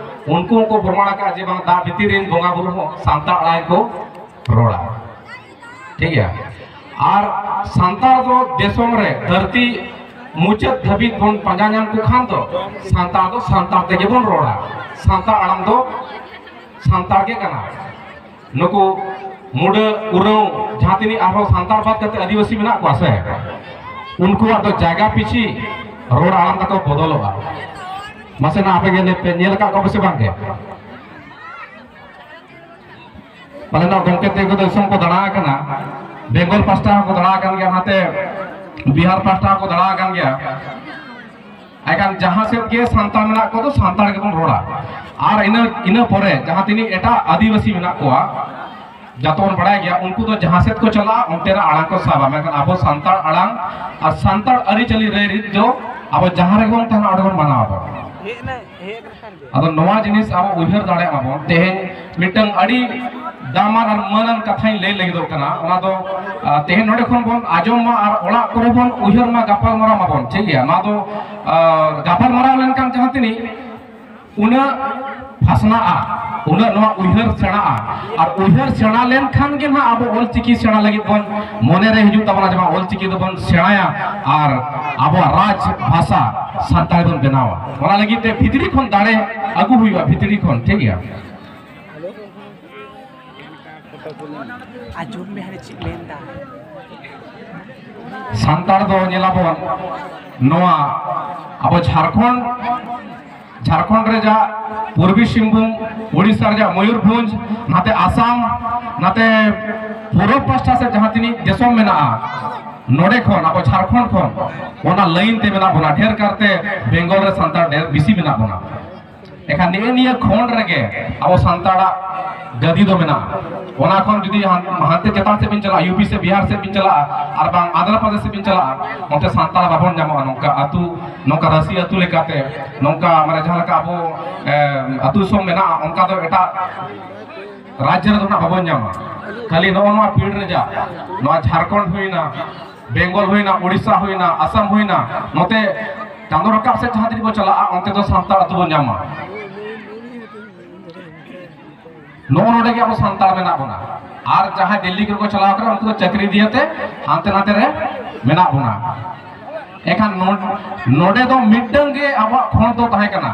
ᱩᱱᱠᱩ ᱦᱚᱸᱠᱚ ᱯᱨᱚᱢᱟᱱ ᱟᱠᱟᱫᱼᱟ ᱡᱮ ᱵᱟᱝ, ᱫᱟᱜ ᱵᱷᱤᱛᱤᱨ ᱨᱮᱱ ᱵᱚᱸᱜᱟ ᱵᱩᱨᱩ ᱦᱚᱸ ᱥᱟᱱᱛᱟᱲ ᱟᱲᱟᱝ ᱠᱚ ᱨᱚᱲᱟ᱾ ᱴᱷᱤᱠ ᱜᱮᱭᱟ? ᱟᱨ ᱥᱟᱱᱛᱟᱲ ᱫᱚ ᱫᱤᱥᱚᱢ ᱨᱮ ᱫᱷᱟᱹᱨᱛᱤ ᱢᱩᱪᱟᱹᱫ ᱫᱷᱟᱹᱵᱤᱡ ᱵᱚᱱ ᱯᱟᱸᱡᱟ ᱧᱟᱢ ᱠᱚ ᱠᱷᱟᱱ ᱫᱚ, ᱥᱟᱱᱛᱟᱲ ᱫᱚ ᱥᱟᱱᱛᱟᱲ ᱛᱮᱜᱮ ᱵᱚᱱ ᱨᱚᱲᱟ᱾ ᱥᱟᱱᱛᱟᱲ ᱟᱲᱟᱝ ᱫᱚ ᱥᱟᱱᱛᱟᱲ ᱜᱮ ᱠᱟᱱᱟ᱾ ᱱᱩᱠᱩ ᱢᱩᱰᱟᱹ, ᱩᱨᱟᱹᱣ, ᱡᱟᱦᱟᱸ ᱛᱤᱱᱟᱹᱜ ᱟᱨᱦᱚᱸ ᱥᱟᱱᱛᱟᱲ ᱵᱟᱫ ᱠᱟᱛᱮ ᱟᱹᱫᱤᱵᱟᱹᱥᱤ ᱢᱮᱱᱟᱜ ᱠᱚᱣᱟ ᱥᱮ, ᱩᱱᱠᱩᱣᱟᱜ ᱫᱚ ᱡᱟᱭᱜᱟ ᱯᱤᱪᱷᱤ ᱨᱚᱲ ᱟᱲᱟᱝ ᱛᱟᱠᱚ ᱵᱚᱫᱚᱞᱚᱜᱼᱟ᱾ ᱢᱟᱥᱮ ᱱᱟ ᱟᱯᱮ ᱜᱮ ᱞᱟᱹᱭ ᱯᱮ, ᱧᱮᱞ ᱟᱠᱟᱫ ᱠᱚᱣᱟ ᱯᱮ ᱥᱮ ᱵᱟᱝ ᱜᱮ? ᱯᱟᱞᱮᱱᱚᱜ ᱜᱚᱢᱠᱮ ᱛᱮᱠᱚ ᱫᱚ ᱫᱤᱥᱚᱢ ᱠᱚ ᱫᱟᱬᱟ ᱟᱠᱟᱱᱟ, ᱵᱮᱝᱜᱚᱞ ᱯᱟᱥᱴᱟ ᱦᱚᱸᱠᱚ ᱫᱟᱬᱟ ᱟᱠᱟᱱ ᱜᱮᱭᱟ, ᱱᱟᱛᱮ ᱵᱤᱦᱟᱨ ᱯᱟᱥᱴᱟ ᱦᱚᱸᱠᱚ ᱫᱟᱬᱟ ᱟᱠᱟᱱ ᱜᱮᱭᱟ᱾ ᱮᱱᱠᱷᱟᱱ ᱡᱟᱦᱟᱸ ᱥᱮᱫ ᱜᱮ ᱥᱟᱱᱛᱟᱲ ᱢᱮᱱᱟᱜ ᱠᱚᱣᱟ, ᱥᱟᱱᱛᱟᱲ ᱜᱮᱵᱚᱱ ᱨᱚᱲᱟ᱾ ᱟᱨ ᱤᱱᱟᱹ, ᱤᱱᱟᱹ ᱯᱚᱨᱮ ᱡᱟᱦᱟᱸ ᱛᱤᱱᱟᱹᱜ ᱮᱴᱟᱜ ᱟᱹᱫᱤᱵᱟᱹᱥᱤ ᱢᱮᱱᱟᱜ ᱠᱚᱣᱟ, ᱡᱚᱛᱚ ᱵᱚᱱ ᱵᱟᱲᱟᱭ ᱜᱮᱭᱟ, ᱩᱱᱠᱩ ᱫᱚ ᱡᱟᱦᱟᱸ ᱥᱮᱫ ᱠᱚ ᱪᱟᱞᱟᱜᱼᱟ, ᱚᱱᱛᱮᱱᱟᱜ ᱟᱲᱟᱝ ᱠᱚ ᱥᱟᱵᱟ᱾ ᱢᱮᱱᱠᱷᱟᱱ ᱟᱵᱚ ᱥᱟᱱᱛᱟᱲ ᱟᱲᱟᱝ ᱟᱨ ᱥᱟᱱᱛᱟᱲ ᱟᱹᱨᱤᱪᱟᱹᱞᱤ ᱨᱟᱹᱭᱨᱤᱛ ᱫᱚ ᱟᱵᱚ ᱡᱟᱦᱟᱸ ᱨᱮᱜᱮ ᱵᱚᱱ ᱛᱟᱦᱮᱱᱟ, ᱚᱸᱰᱮ ᱵᱚᱱ ᱢᱟᱱᱟᱣ ᱟᱵᱚᱱ᱾ ᱟᱫᱚ ᱱᱚᱣᱟ ᱡᱤᱱᱤᱥ ᱟᱵᱚ ᱩᱭᱦᱟᱹᱨ ᱫᱟᱲᱮᱭᱟᱜ ᱢᱟᱵᱚᱱ᱾ ᱛᱮᱦᱮᱧ ᱢᱤᱫᱴᱟᱝ ᱟᱹᱰᱤ ᱫᱟᱢᱟᱱ ᱟᱨ ᱢᱟᱹᱱᱟᱱ ᱠᱟᱛᱷᱟᱧ ᱞᱟᱹᱭ ᱞᱟᱹᱜᱤᱫᱚᱜ ᱠᱟᱱᱟ᱾ ᱚᱱᱟ ᱫᱚ, ᱟ, ᱛᱮᱦᱮᱧ ᱱᱚᱰᱮ ᱠᱷᱚᱱ ᱵᱚᱱ ᱟᱸᱡᱚᱢ ᱢᱟ ᱟᱨ ᱚᱲᱟᱜ ᱠᱚᱨᱮ ᱵᱚᱱ ᱩᱭᱦᱟᱹᱨ ᱢᱟ, ᱜᱟᱯᱟᱞ ᱢᱟᱨᱟᱣ ᱢᱟᱵᱚᱱ, ᱴᱷᱤᱠ ᱜᱮᱭᱟ? ᱱᱚᱣᱟ ᱫᱚ, ᱟ, ᱜᱟᱯᱟᱞ ᱢᱟᱨᱟᱣ ᱞᱮᱱᱠᱷᱟᱱ ᱡᱟᱦᱟᱸ ᱛᱤᱱᱟᱹᱜ ᱩᱱᱟᱹᱜ ᱯᱷᱟᱥᱱᱟᱜᱼᱟ᱾ ᱩᱱᱟᱹᱜ ᱱᱚᱣᱟ ᱩᱭᱦᱟᱹᱨ ᱥᱮᱬᱟᱜᱼᱟ᱾ ᱟᱨ ᱩᱭᱦᱟᱹᱨ ᱥᱮᱬᱟ ᱞᱮᱱᱠᱷᱟᱱ ᱜᱮ ᱱᱟᱦᱟᱜ ᱟᱵᱚ ᱚᱞᱪᱤᱠᱤ ᱥᱮᱬᱟ ᱞᱟᱹᱜᱤᱫ ᱵᱚᱱ ᱢᱚᱱᱮᱨᱮ ᱦᱤᱡᱩᱜ ᱛᱟᱵᱚᱱᱟ ᱡᱮ ᱵᱟᱝ ᱚᱞᱪᱤᱠᱤ ᱫᱚᱵᱚᱱ ᱥᱮᱬᱟᱭᱟ ᱟᱨ ᱟᱵᱚᱣᱟᱜ ᱨᱟᱡᱽ ᱵᱷᱟᱥᱟ ᱥᱟᱱᱛᱟᱲᱤ ᱵᱚᱱ ᱵᱮᱱᱟᱣᱟ᱾ ᱚᱱᱟ ᱞᱟᱹᱜᱤᱫ ᱛᱮ ᱵᱷᱤᱛᱨᱤ ᱠᱷᱚᱱ ᱫᱟᱲᱮ ᱟᱹᱜᱩ ᱦᱩᱭᱩᱜᱼᱟ, ᱵᱷᱤᱛᱨᱤ ᱠᱷᱚᱱ, ᱴᱷᱤᱠ ᱜᱮᱭᱟ? ᱟᱸᱡᱚᱢ ᱢᱮ ᱦᱟᱱᱮ ᱪᱮᱫ ᱢᱮᱱᱫᱟ᱾ ᱥᱟᱱᱛᱟᱲ ᱫᱚ ᱧᱮᱞᱟᱵᱚᱱ ᱱᱚᱣᱟ ᱟᱵᱚ ᱡᱷᱟᱲᱠᱷᱚᱸᱰ, ᱡᱷᱟᱲᱠᱷᱚᱸᱰ ᱨᱮ ᱡᱟ ᱯᱩᱨᱵᱤ ᱥᱤᱝᱵᱷᱩᱢ, ᱩᱲᱤᱥᱥᱟ ᱨᱮᱭᱟᱜ ᱢᱚᱭᱩᱨᱵᱷᱚᱸᱡᱽ, ᱱᱟᱛᱮ ᱟᱥᱟᱢ, ᱱᱟᱛᱮ ᱯᱩᱨᱩᱵ ᱯᱟᱥᱴᱟ ᱥᱮᱫ ᱡᱟᱦᱟᱸ ᱛᱤᱱᱟᱹᱜ ᱫᱤᱥᱚᱢ ᱢᱮᱱᱟᱜᱼᱟ, ᱱᱚᱰᱮ ᱠᱷᱚᱱ ᱟᱵᱚ ᱡᱷᱟᱲᱠᱷᱚᱸᱰ ᱠᱷᱚᱱ ᱚᱱᱟ ᱞᱟᱭᱤᱱ ᱛᱮ ᱢᱮᱱᱟᱜ ᱵᱚᱱᱟ᱾ ᱰᱷᱮᱨ ᱠᱟᱨᱛᱮ ᱵᱮᱝᱜᱚᱞ ᱨᱮ ᱥᱟᱱᱛᱟᱲ ᱰᱷᱮᱨ ᱵᱮᱥᱤ ᱢᱮᱱᱟᱜ ᱵᱚᱱᱟ᱾ ᱮᱱᱠᱷᱟᱱ ᱱᱤᱭᱟᱹ ᱱᱤᱭᱟᱹ ᱠᱷᱚᱸᱰ ᱨᱮᱜᱮ ᱟᱵᱚ ᱥᱟᱱᱛᱟᱲᱟᱜ ᱜᱟᱹᱫᱤ ᱫᱚ ᱢᱮᱱᱟᱜᱼᱟ᱾ ᱚᱱᱟ ᱠᱷᱚᱱ ᱡᱩᱫᱤ ᱦᱟᱱ-, ᱦᱟᱱᱛᱮ ᱪᱮᱛᱟᱱ ᱥᱮᱫ ᱵᱤᱱ ᱪᱟᱞᱟᱜᱼᱟ, ᱤᱭᱩ ᱯᱤ ᱥᱮ ᱵᱤᱦᱟᱨ ᱥᱮᱫ ᱵᱤᱱ ᱪᱟᱞᱟᱜᱼᱟ, ᱟᱨ ᱵᱟᱝ ᱟᱱᱫᱷᱨᱚ ᱯᱨᱚᱫᱮᱥ ᱥᱮᱫ ᱵᱤᱱ ᱪᱟᱞᱟᱜᱼᱟ, ᱚᱱᱛᱮ ᱥᱟᱱᱛᱟᱲ ᱵᱟᱵᱚᱱ ᱧᱟᱢᱚᱜᱼᱟ᱾ ᱱᱚᱝᱠᱟ ᱟᱹᱛᱩ, ᱱᱚᱝᱠᱟ ᱨᱟᱹᱥᱤ ᱟᱹᱛᱩ ᱞᱮᱠᱟᱛᱮ, ᱱᱚᱝᱠᱟ ᱢᱟᱱᱮ ᱡᱟᱦᱟᱸ ᱞᱮᱠᱟ ᱟᱵᱚ, ᱮ, ᱟᱹᱛᱩ ᱫᱤᱥᱚᱢ ᱢᱮᱱᱟᱜᱼᱟ, ᱚᱱᱠᱟ ᱫᱚ ᱮᱴᱟᱜ ᱨᱟᱡᱽ ᱨᱮᱫᱚ ᱱᱟᱜ ᱵᱟᱵᱚᱱ ᱧᱟᱢᱟ᱾ ᱠᱷᱟᱹᱞᱤ ᱱᱚᱜᱼᱚ ᱱᱚᱣᱟ ᱯᱤᱲ ᱨᱮᱭᱟᱜ, ᱱᱚᱣᱟ ᱡᱷᱟᱲᱠᱷᱚᱸᱰ ᱦᱩᱭᱱᱟ, ᱵᱮᱝᱜᱚᱞ ᱦᱩᱭᱱᱟ, ᱩᱲᱤᱥᱥᱟ ᱦᱩᱭᱱᱟ, ᱟᱥᱟᱢ ᱦᱩᱭᱱᱟ, ᱱᱚᱛᱮ ᱪᱟᱸᱫᱚ ᱨᱟᱠᱟᱵ ᱥᱮᱫ ᱡᱟᱦᱟᱸ ᱛᱤᱱᱟᱹᱜ ᱵᱚᱱ ᱪᱟᱞᱟᱜᱼᱟ, ᱚᱱᱛᱮ ᱫᱚ ᱥᱟᱱᱛᱟᱲ ᱟᱹᱛᱩ ᱵᱚᱱ ᱧᱟᱢᱟ᱾ ᱱᱚᱜᱼᱚ ᱱᱚᱰᱮ ᱜᱮ ᱟᱵᱚ ᱥᱟᱱᱛᱟᱲ ᱢᱮᱱᱟᱜ ᱵᱚᱱᱟ᱾ ᱟᱨ ᱡᱟᱦᱟᱸᱭ ᱫᱤᱞᱞᱤ ᱠᱚᱨᱮ ᱠᱚ ᱪᱟᱞᱟᱣ ᱠᱟᱱᱟ, ᱩᱱᱠᱩ ᱫᱚ ᱪᱟᱹᱠᱨᱤ ᱫᱤᱭᱮ ᱛᱮ ᱦᱟᱱᱛᱮ ᱱᱟᱛᱮ ᱨᱮ ᱢᱮᱱᱟᱜ ᱵᱚᱱᱟ᱾ ᱮᱱᱠᱷᱟᱱ ᱱᱚ-, ᱱᱚᱰᱮ ᱫᱚ ᱢᱤᱫᱴᱟᱝ ᱜᱮ ᱟᱵᱚᱣᱟᱜ ᱠᱷᱚᱸᱰ ᱫᱚ ᱛᱟᱦᱮᱸ ᱠᱟᱱᱟ,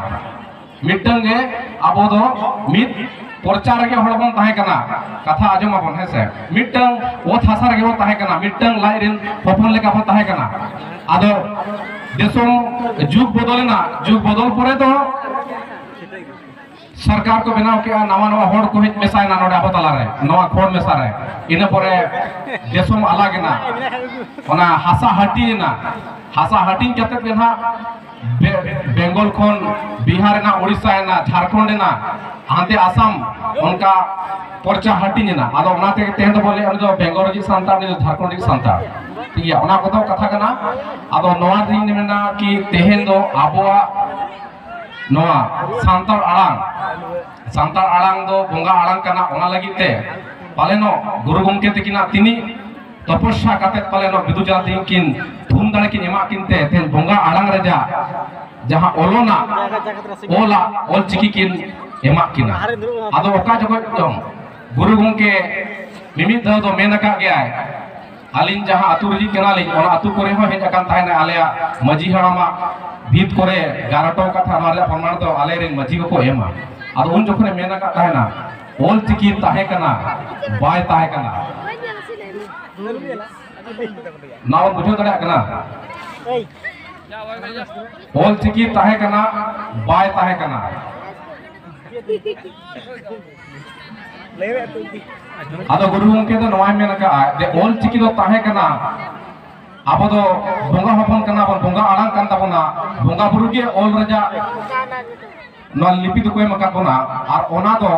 ᱢᱤᱫᱴᱟᱝ ᱜᱮ ᱟᱵᱚ ᱫᱚ ᱢᱤᱫ ᱯᱚᱨᱪᱟ ᱨᱮᱜᱮ ᱦᱚᱲ ᱵᱚᱱ ᱛᱟᱦᱮᱸ ᱠᱟᱱᱟ᱾ ᱠᱟᱛᱷᱟ ᱟᱸᱡᱚᱢ ᱟᱵᱚᱱ, ᱦᱮᱸ ᱥᱮ? ᱢᱤᱫᱴᱟᱝ ᱚᱛ ᱦᱟᱥᱟ ᱨᱮᱜᱮ ᱵᱚᱱ ᱛᱟᱦᱮᱸ ᱠᱟᱱᱟ, ᱢᱤᱫᱴᱟᱝ ᱞᱟᱡ ᱨᱮᱱ ᱦᱚᱯᱚᱱ ᱞᱮᱠᱟ ᱵᱚᱱ ᱛᱟᱦᱮᱸ ᱠᱟᱱᱟ᱾ ᱟᱫᱚ ᱫᱤᱥᱚᱢ ᱡᱩᱜᱽ ᱵᱚᱫᱚᱞᱮᱱᱟ, ᱡᱩᱜᱽ ᱵᱚᱫᱚᱞ ᱯᱚᱨᱮ ᱫᱚ ᱥᱚᱨᱠᱟᱨ ᱠᱚ ᱵᱮᱱᱟᱣ ᱠᱮᱜᱼᱟ, ᱱᱟᱣᱟ ᱱᱟᱣᱟ ᱦᱚᱲ ᱠᱚ ᱦᱮᱡ ᱢᱮᱥᱟᱭᱮᱱᱟ ᱱᱚᱰᱮ ᱟᱵᱚ ᱛᱟᱞᱟᱨᱮ, ᱱᱚᱣᱟ ᱠᱷᱚᱸᱰ ᱢᱮᱥᱟ ᱨᱮ᱾ ᱤᱱᱟᱹ ᱯᱚᱨᱮ ᱫᱤᱥᱚᱢ ᱟᱞᱟᱜᱽ ᱮᱱᱟ, ᱚᱱᱟ ᱦᱟᱥᱟ ᱦᱟᱹᱴᱤᱧ ᱮᱱᱟ᱾ ᱦᱟᱥᱟ ᱦᱟᱹᱴᱤᱧ ᱠᱟᱛᱮ ᱜᱮ ᱱᱟᱦᱟᱜ ᱵᱮ-, ᱵᱮᱝᱜᱚᱞ ᱠᱷᱚᱱ ᱵᱤᱦᱟᱨ ᱮᱱᱟ, ᱩᱲᱤᱥᱥᱟ ᱮᱱᱟ, ᱡᱷᱟᱲᱠᱷᱚᱸᱰ ᱮᱱᱟ, ᱦᱟᱱᱛᱮ ᱟᱥᱟᱢ, ᱚᱱᱠᱟ ᱯᱚᱨᱪᱟ ᱦᱟᱹᱴᱤᱧ ᱮᱱᱟ᱾ ᱟᱫᱚ ᱚᱱᱟ ᱛᱮᱜᱮ ᱛᱮᱦᱮᱧ ᱫᱚᱵᱚ ᱞᱟᱹᱭᱟ ᱩᱱᱤ ᱫᱚ ᱵᱮᱝᱜᱚᱞ ᱨᱤᱡᱤᱡ ᱥᱟᱱᱛᱟᱲ, ᱩᱱᱤ ᱫᱚ ᱡᱷᱟᱲᱠᱷᱚᱸᱰ ᱨᱤᱡᱤᱡ ᱥᱟᱱᱛᱟᱲ᱾ ᱴᱷᱤᱠ ᱜᱮᱭᱟ, ᱚᱱᱟ ᱠᱚᱫᱚ ᱠᱟᱛᱷᱟ ᱠᱟᱱᱟ᱾ ᱟᱫᱚ ᱱᱚᱣᱟ ᱨᱤᱧ ᱢᱮᱱᱟ ᱠᱤ ᱛᱮᱦᱮᱧ ᱫᱚ ᱟᱵᱚᱣᱟᱜ ᱱᱚᱣᱟ ᱥᱟᱱᱛᱟᱲ ᱟᱲᱟᱝ, ᱥᱟᱱᱛᱟᱲ ᱟᱲᱟᱝ ᱫᱚ ᱵᱚᱸᱜᱟ ᱟᱲᱟᱝ ᱠᱟᱱᱟ, ᱚᱱᱟ ᱞᱟᱹᱜᱤᱫ ᱛᱮ ᱯᱟᱞᱮᱱᱚᱜ ᱜᱩᱨᱩ ᱜᱚᱢᱠᱮ ᱛᱟᱹᱠᱤᱱᱟᱜ ᱛᱤᱱᱤᱡ ᱛᱚᱯᱚᱥᱭᱟ ᱠᱟᱛᱮ ᱯᱟᱞᱮᱱᱚᱜ ᱵᱤᱫᱩ ᱪᱟᱸᱫᱟᱱ ᱛᱟᱹᱠᱤᱱ ᱛᱷᱩᱢ ᱫᱟᱲᱮ ᱠᱤᱱ ᱮᱢᱟᱜ ᱠᱤᱱ ᱛᱮ ᱛᱮᱦᱮᱧ ᱵᱚᱸᱜᱟ ᱟᱲᱟᱝ ᱨᱮᱭᱟᱜ ᱡᱟᱦᱟᱸ ᱚᱞᱚᱱᱟᱜ, ᱚᱞᱟᱜ, ᱚᱞ ᱪᱤᱠᱤ ᱠᱤᱱ ᱮᱢᱟᱜ ᱠᱤᱱᱟ᱾ ᱟᱫᱚ ᱚᱠᱟ ᱡᱚᱠᱷᱚᱡ ᱪᱚᱝ ᱜᱩᱨᱩ ᱜᱚᱢᱠᱮ ᱢᱤᱢᱤᱫ ᱫᱷᱟᱣ ᱫᱚ ᱢᱮᱱ ᱟᱠᱟᱫ ᱜᱮᱭᱟᱭ, "ᱟᱹᱞᱤᱧ ᱡᱟᱦᱟᱸ ᱟᱹᱛᱩ ᱨᱤᱱᱤᱡ ᱠᱟᱱᱟᱞᱤᱧ, ᱚᱱᱟ ᱟᱹᱛᱩ ᱠᱚᱨᱮ ᱦᱚᱸ ᱦᱮᱡ ᱟᱠᱟᱱ ᱛᱟᱦᱮᱱᱟ, ᱟᱞᱮᱭᱟᱜ ᱢᱟᱹᱡᱷᱤ ᱦᱟᱲᱟᱢᱟᱜ ᱵᱷᱤᱛ ᱠᱚᱨᱮ ᱜᱟᱨ ᱦᱚᱴᱚ ᱟᱠᱟᱫ ᱛᱟᱦᱮᱱᱟ, ᱚᱱᱟ ᱨᱮᱭᱟᱜ ᱯᱨᱚᱢᱟᱬ ᱫᱚ ᱟᱞᱮ ᱨᱮᱱ ᱢᱟᱹᱡᱷᱤ ᱠᱚᱠᱚ ᱮᱢᱟ᱾" ᱟᱫᱚ ᱩᱱ ᱡᱚᱠᱷᱚᱱᱮ ᱢᱮᱱ ᱟᱠᱟᱫ ᱛᱟᱦᱮᱱᱟ, "ᱚᱞ ᱪᱤᱠᱤ ᱛᱟᱦᱮᱸ ᱠᱟᱱᱟ, ᱵᱟᱭ ᱛᱟᱦᱮᱸ ᱠᱟᱱᱟ᱾" ᱱᱚᱣᱟ ᱵᱚᱱ ᱵᱩᱡᱷᱟᱹᱣ ᱫᱟᱲᱮᱭᱟᱜ ᱠᱟᱱᱟ? ᱚᱞ ᱪᱤᱠᱤ ᱛᱟᱦᱮᱸ ᱠᱟᱱᱟ, ᱵᱟᱭ ᱛᱟᱦᱮᱸ ᱠᱟᱱᱟ᱾ ᱟᱫᱚ ᱜᱩᱨᱩ ᱜᱚᱢᱠᱮ ᱫᱚ ᱱᱚᱣᱟᱭ ᱢᱮᱱ ᱟᱠᱟᱫᱼᱟ ᱡᱮ ᱚᱞ ᱪᱤᱠᱤ ᱫᱚ ᱛᱟᱦᱮᱸ ᱠᱟᱱᱟ, ᱟᱵᱚ ᱫᱚ ᱵᱚᱸᱜᱟ ᱦᱚᱯᱚᱱ ᱠᱟᱱᱟ ᱵᱚᱱ, ᱵᱚᱸᱜᱟ ᱟᱲᱟᱝ ᱠᱟᱱ ᱛᱟᱵᱚᱱᱟ, ᱵᱚᱸᱜᱟ ᱵᱩᱨᱩ ᱜᱮ ᱚᱞ ᱨᱮᱭᱟᱜ ᱱᱚᱣᱟ ᱞᱤᱯᱤ ᱫᱚᱠᱚ ᱮᱢ ᱟᱠᱟᱫ ᱵᱚᱱᱟ᱾ ᱟᱨ ᱚᱱᱟ ᱫᱚ,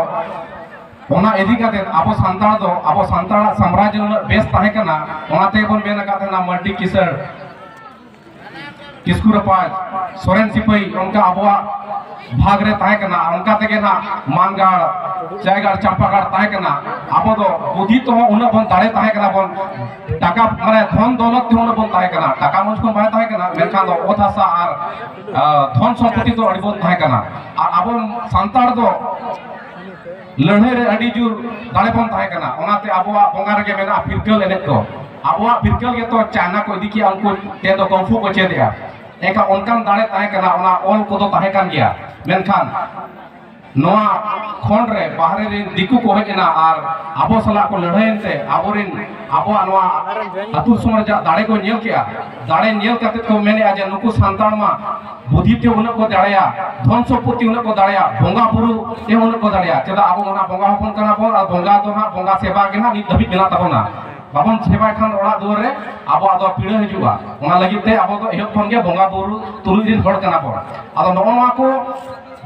ᱚᱱᱟ ᱤᱫᱤ ᱠᱟᱛᱮ ᱟᱵᱚ ᱥᱟᱱᱛᱟᱲ ᱫᱚ, ᱟᱵᱚ ᱥᱟᱱᱛᱟᱲᱟᱜ ᱥᱟᱢᱨᱟᱡᱽ ᱩᱱᱟᱹᱜ ᱵᱮᱥ ᱛᱟᱦᱮᱸ ᱠᱟᱱᱟ, ᱚᱱᱟ ᱛᱮᱵᱚᱱ ᱢᱮᱱ ᱟᱠᱟᱫ ᱛᱟᱦᱮᱱᱟ ᱢᱟᱹᱨᱰᱤ ᱠᱤᱥᱟᱹᱬ, ᱠᱤᱥᱠᱩ ᱨᱟᱯᱟᱡᱽ, ᱥᱚᱨᱮᱱ ᱥᱤᱯᱟᱹᱦᱤ, ᱚᱱᱠᱟ ᱟᱵᱚᱣᱟᱜ ᱵᱷᱟᱜᱽ ᱨᱮ ᱛᱟᱦᱮᱸ ᱠᱟᱱᱟ᱾ ᱚᱱᱠᱟ ᱛᱮᱜᱮ ᱱᱟᱜ ᱢᱟᱱᱜᱟᱲ, ᱪᱟᱭᱜᱟᱲ, ᱪᱟᱢᱯᱟᱜᱟᱲ ᱛᱟᱦᱮᱸ ᱠᱟᱱᱟ᱾ ᱟᱵᱚ ᱫᱚ ᱵᱩᱫᱷᱤ ᱛᱮᱦᱚᱸ ᱩᱱᱟᱹᱜ ᱵᱚᱱ ᱫᱟᱲᱮ ᱛᱟᱦᱮᱸ ᱠᱟᱱᱟ ᱵᱚᱱ, ᱴᱟᱠᱟ ᱢᱟᱱᱮ ᱫᱷᱚᱱ ᱫᱚᱞᱚᱛ ᱛᱮᱦᱚᱸ ᱩᱱᱟᱹᱜ ᱵᱚᱱ ᱛᱟᱦᱮᱸ ᱠᱟᱱᱟ, ᱴᱟᱠᱟ ᱢᱚᱸᱡᱽ ᱠᱷᱚᱱ ᱵᱟᱭ ᱛᱟᱦᱮᱸ ᱠᱟᱱᱟ, ᱢᱮᱱᱠᱷᱟᱱ ᱫᱚ ᱚᱛ ᱦᱟᱥᱟ ᱟᱨ ᱟᱸ, ᱫᱷᱚᱱ ᱥᱚᱢᱯᱚᱛᱤ ᱫᱚ ᱟᱹᱰᱤ ᱵᱚᱱ ᱛᱟᱦᱮᱸ ᱠᱟᱱᱟ᱾ ᱟᱨ ᱟᱵᱚ ᱥᱟᱱᱛᱟᱲ ᱫᱚ ᱞᱟᱹᱲᱦᱟᱹᱭ ᱨᱮ ᱟᱹᱰᱤ ᱡᱳᱨ ᱫᱟᱲᱮ ᱵᱚᱱ ᱛᱟᱦᱮᱸ ᱠᱟᱱᱟ᱾ ᱚᱱᱟᱛᱮ ᱟᱵᱚᱣᱟᱜ ᱵᱚᱸᱜᱟ ᱨᱮᱜᱮ ᱢᱮᱱᱟᱜᱼᱟ ᱯᱷᱤᱨᱠᱟᱹᱞ ᱮᱱᱮᱡ ᱠᱚ᱾ ᱟᱵᱚᱣᱟᱜ ᱯᱷᱤᱨᱠᱟᱹᱞ ᱜᱮᱛᱚ ᱪᱟᱭᱱᱟ ᱠᱚ ᱤᱫᱤ ᱠᱮᱜᱼᱟ, ᱩᱱᱠᱩ ᱴᱷᱮᱱ ᱫᱚ ᱠᱚᱝ ᱯᱷᱩ ᱠᱚ ᱪᱮᱫ ᱮᱜᱼᱟ᱾ ᱮᱱᱠᱷᱟᱱ ᱚᱱᱠᱟᱱ ᱫᱟᱲᱮ ᱛᱟᱦᱮᱸ ᱠᱟᱱᱟ, ᱚᱱᱟ ᱚᱞ ᱠᱚᱫᱚ ᱛᱟᱦᱮᱸ ᱠᱟᱱ ᱜᱮᱭᱟ᱾ ᱢᱮᱱᱠᱷᱟᱱ ᱱᱚᱣᱟ ᱠᱷᱚᱸᱰ ᱨᱮ ᱵᱟᱦᱨᱮ ᱨᱮᱱ ᱫᱤᱠᱩ ᱠᱚ ᱦᱮᱡ ᱮᱱᱟ ᱟᱨ ᱟᱵᱚ ᱥᱟᱞᱟᱜ ᱠᱚ ᱞᱟᱹᱲᱦᱟᱹᱭᱮᱱ ᱛᱮ ᱟᱵᱚᱨᱮᱱ, ᱟᱵᱚᱣᱟᱜ ᱱᱚᱣᱟ ᱟᱹᱛᱩ ᱫᱤᱥᱚᱢ ᱨᱮᱭᱟᱜ ᱫᱟᱲᱮ ᱠᱚ ᱧᱮᱞ ᱠᱮᱜᱼᱟ᱾ ᱫᱟᱲᱮ ᱧᱮᱞ ᱠᱟᱛᱮ ᱠᱚ ᱢᱮᱱᱮᱜᱼᱟ ᱡᱮ ᱱᱩᱠᱩ ᱥᱟᱱᱛᱟᱲ ᱢᱟ ᱵᱩᱫᱷᱤ ᱛᱮ ᱩᱱᱟᱹᱜ ᱠᱚ ᱫᱟᱲᱮᱭᱟ, ᱫᱷᱚᱱ ᱥᱚᱢᱯᱚᱛᱤ ᱩᱱᱟᱹᱜ ᱠᱚ ᱫᱟᱲᱮᱭᱟ, ᱵᱚᱸᱜᱟ ᱵᱩᱨᱩ ᱛᱮ ᱩᱱᱟᱹᱜ ᱠᱚ ᱫᱟᱲᱮᱭᱟ, ᱪᱮᱫᱟᱜ ᱟᱵᱚ ᱚᱱᱟ ᱵᱚᱸᱜᱟ ᱦᱚᱯᱚᱱ ᱠᱟᱱᱟ ᱵᱚᱱ ᱟᱨ ᱵᱚᱸᱜᱟ ᱫᱚ ᱦᱟᱸᱜ ᱵᱚᱸᱜᱟ ᱥᱮᱵᱟ ᱜᱮ ᱦᱟᱸᱜ ᱱᱤᱛ ᱫᱷᱟᱹᱵᱤᱡ ᱢᱮᱱᱟᱜ ᱛᱟᱵᱚᱱᱟ᱾ ᱵᱟᱵᱚᱱ ᱥᱮᱵᱟᱭ ᱠᱷᱟᱱ ᱚᱲᱟᱜ ᱫᱩᱣᱟᱹᱨ ᱨᱮ ᱟᱵᱚᱣᱟᱜ ᱫᱚ ᱯᱤᱲᱟᱹ ᱦᱤᱡᱩᱜᱼᱟ᱾ ᱚᱱᱟ ᱞᱟᱹᱜᱤᱫ ᱛᱮ ᱟᱵᱚ ᱫᱚ ᱮᱦᱚᱵ ᱠᱷᱚᱱ ᱜᱮ ᱵᱚᱸᱜᱟ ᱵᱩᱨᱩ ᱛᱩᱞᱩᱡ ᱨᱮᱱ ᱦᱚᱲ ᱠᱟᱱᱟ ᱵᱚᱱ᱾ ᱟᱫᱚ ᱱᱚᱜᱼᱚ ᱱᱚᱣᱟ ᱠᱚ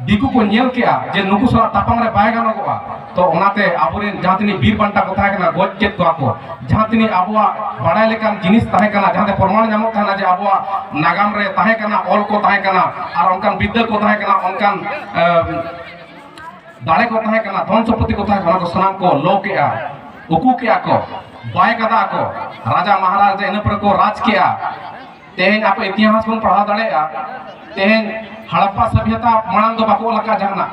ᱫᱤᱠᱩ ᱠᱚ ᱧᱮᱞ ᱠᱮᱜᱼᱟ ᱡᱮ ᱱᱩᱠᱩ ᱥᱟᱞᱟᱜ ᱛᱟᱯᱟᱢ ᱨᱮ ᱵᱟᱭ ᱜᱟᱱᱚᱜᱚᱜᱼᱟ᱾ ᱛᱚ ᱚᱱᱟᱛᱮ ᱟᱵᱚᱨᱮᱱ ᱡᱟᱦᱟᱸ ᱛᱤᱱᱟᱹᱜ ᱵᱤᱨ ᱵᱟᱱᱴᱟ ᱠᱚ ᱛᱟᱦᱮᱸ ᱠᱟᱱᱟ, ᱜᱚᱡ ᱠᱮᱫ ᱠᱚᱣᱟ ᱠᱚ᱾ ᱡᱟᱦᱟᱸ ᱛᱤᱱᱟᱹᱜ ᱟᱵᱚᱣᱟᱜ ᱵᱟᱲᱟᱭ ᱞᱮᱠᱟᱱ ᱡᱤᱱᱤᱥ ᱛᱟᱦᱮᱸ ᱠᱟᱱᱟ, ᱡᱟᱦᱟᱸ ᱛᱮ ᱯᱨᱚᱢᱟᱬ ᱧᱟᱢᱚᱜ ᱛᱟᱦᱮᱱᱟ ᱡᱮ ᱟᱵᱚᱣᱟᱜ ᱱᱟᱜᱟᱢ ᱨᱮ ᱛᱟᱦᱮᱸ ᱠᱟᱱᱟ, ᱚᱞ ᱠᱚ ᱛᱟᱦᱮᱸ ᱠᱟᱱᱟ, ᱟᱨ ᱚᱱᱠᱟᱱ ᱵᱤᱫᱽᱫᱟᱹ ᱠᱚ ᱛᱟᱦᱮᱸ ᱠᱟᱱᱟ, ᱚᱱᱠᱟᱱ, ᱮᱢ, ᱫᱟᱲᱮ ᱠᱚ ᱛᱟᱦᱮᱸ ᱠᱟᱱᱟ, ᱫᱷᱚᱱ ᱥᱚᱢᱯᱚᱛᱤ ᱠᱚ ᱛᱟᱦᱮᱸ ᱠᱟᱱᱟ, ᱚᱱᱟ ᱠᱚ ᱥᱟᱱᱟᱢ ᱠᱚ ᱞᱚ ᱠᱮᱜᱼᱟ, ᱩᱠᱩ ᱠᱮᱜᱼᱟ ᱠᱚ, ᱵᱟᱭ ᱠᱟᱫᱟ ᱠᱚ᱾ ᱨᱟᱡᱟ ᱢᱟᱦᱟᱨᱟᱡᱟ ᱤᱱᱟᱹ ᱯᱚᱨᱮ ᱠᱚ ᱨᱟᱡᱽ ᱠᱮᱜᱼᱟ᱾ ᱛᱮᱦᱮᱧ ᱟᱯᱮ ᱤᱛᱤᱦᱟᱥ ᱵᱚᱱ ᱯᱟᱲᱦᱟᱣ ᱫᱟᱲᱮᱭᱟᱜᱼᱟ, ᱛᱮᱦᱮᱧ ᱦᱟᱲᱟᱯᱯᱟ ᱥᱟᱵᱷᱭᱚᱛᱟ ᱢᱟᱲᱟᱝ ᱫᱚ ᱵᱟᱠᱚ ᱚᱞ ᱟᱠᱟᱫ ᱡᱟᱦᱟᱱᱟᱜ,